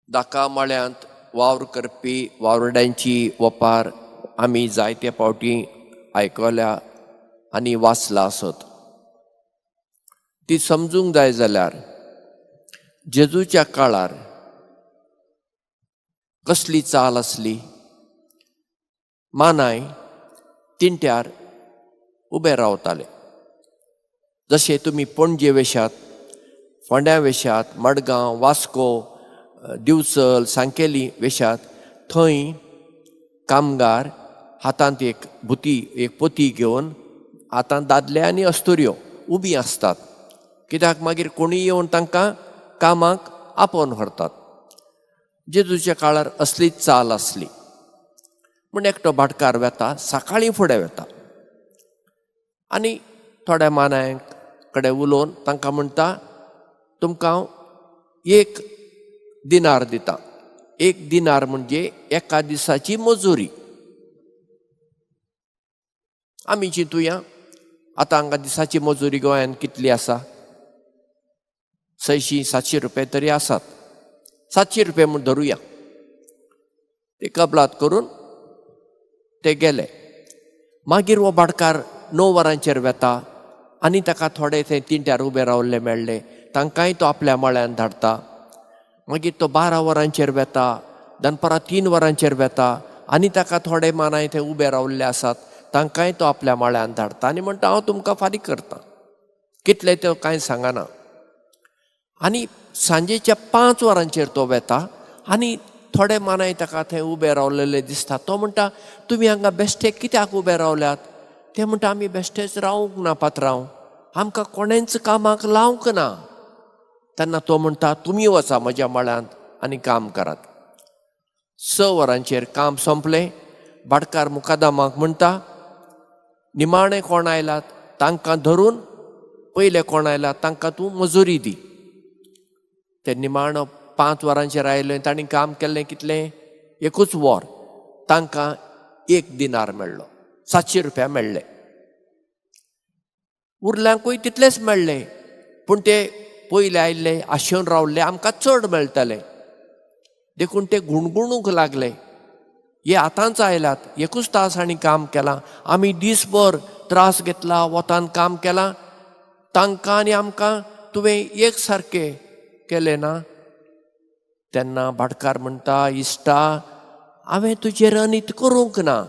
दाका मळ्यांत वावर करपी वावरड्यांची वपार आमी जायते फावटी आयकल्या आनी वाचला आसत. ती समजूंक जाय जाल्यार जेजूच्या काळार कसली चाल आसली. मानाय तिंट्यार उबे रावताले. जशे तुमी पणजे वेशात, फोंड्या वेशात, मडगांव, वास्को, दिवचल, सांकेली वेशात, थंय कामगार हातांत एक भुती, एक पोती घेवन हातांत दादले आनी अस्तुऱ्यो उबी आसतात. कित्याक मागीर कोणूय येवन तांकां कामाक आपोवन व्हरतात. जेजूच्या काळार असलीच चाल आसली. म्हूण एकटो भाटकार वेता, सकाळीं फुडें वेता आनी थोड्या मानायांक कडेन उलोवन तांकां म्हणटा, तुमकां हांव 1 दिनार दिता. 1 दिनार म्हणजे एका दिसाची मजुरी. आमी चिंतुया आतां हांगा दिसाची मजुरी गोंयांत कितली आसा? 600-700 रुपये तरी आसात. 700 रुपये म्हूण धरुया. ते कबलात करून ते गेले. मागीर हो भाटकार 9 वरांचेर वेता आनी ताका थोडे थंय तिंट्यार उबे रावल्ले मेळ्ळे, तांकांय तो आपल्या मळ्यान धाडटा. मागीर तो 12 वरांचेर वेता, दनपारां 3 वरांचेर वेता आनी ताका थोडे मानाय थंय उबे रावल्ले आसात, तांकांय तो आपल्या मळ्यान धाडटा आनी म्हणटा, हांव तुमकां फारीक करता. कितले तो कांय सांगना. आनी सांजेच्या 5 वरांचेर तो वेता आनी थोडे मानाय ताका थंय उबे रावलेले दिसता. तो म्हणटा, तुमी हांगा बेश्टे कित्याक उबे रावल्यात? ते म्हणटा, आमी बेश्टेच रावंक ना पात्रांव, आमकां कोणेंच कामाक लावंक ना. तेन्ना तो म्हणटा, तुमी वचा म्हज्या मळ्यांत आनी काम करात. 6 वरांचेर काम सोंपलें. भाटकार मुकादमाक म्हणटा, निमाणे कोण आयलात तांकां धरून पयले कोण आयलात तांकां तूं मजुरी दी. ते निमाणो 5 वरांचेर आयले, तांणी काम केल्लें कितलें? 1 वर. तांकां 1 दिनार मेळ्ळो, 700 रुपया मेळ्ळे. उरल्यांकूय तितलेच मेळ्ळे, पूण ते पयले आयिल्ले आशेवन रावल्ले आमकां चड मेळटले, देखून ते गुणगुणूंक लागले, हे आतांच आयल्यात, 1 तास हांणी काम केलां, आमी दीसभर त्रास घेतला, वतान काम केलां, तांकां आनी आमकां तुवें एक सारकें केलें ना. तेन्ना भाटकार म्हणटा, इश्टा, हांवें तुजेर अनीत करूंक ना.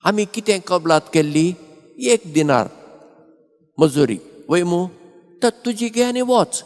आमी कितें कबलात केल्ली? 1 दिनार मजुरी, वय मू? तर तुजी घे आनी वच.